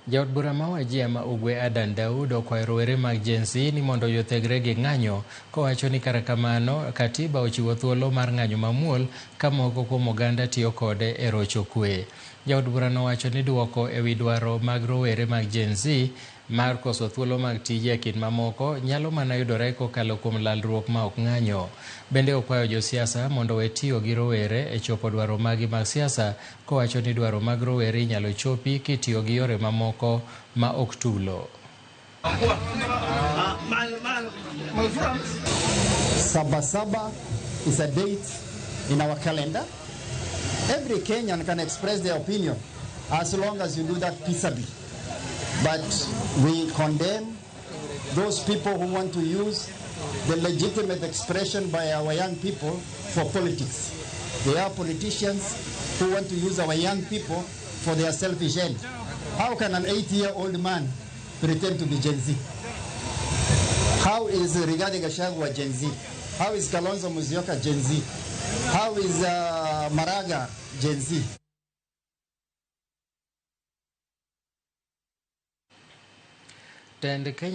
Jaod bura ma Wajir ma Ugwe Adan Daud okwayo rowere mag Gen Z ni mondo jothegre gi ng'anyo kowacho ni kata kamano katiba ochiwo thuolo mar ng'anyo mamuol ka moko kuom oganda tiyo kode e rocho kwe. Jaod bura nowacho ni duoko ewi dwaro mag rowere mag Gen Z mar koso thuolo mag tije e kind mamoko nyalo mana yudore kokalo kuom lalruok ma ok ng'anyo. Bende okwayo josiasa mondo owe tiyo gi rowere e chopo dwaro magi mag siasa kowacho ni dwaro mag rowere inyalo chopi kitiyo gi yore mamoko ma ok tulo. Sabasaba is a date in our calendar. Every Kenyan can express their opinion as long as you do that peaceably. But we condemn those people who want to use the legitimate expression by our young people for politics. They are politicians who want to use our young people for their selfish end. How can an 80-year-old man pretend to be Gen Z? How is Rigathi Gachagua Gen Z? How is Kalonzo Musyoka Gen Z? How is Maraga Gen Z? Tend Kenya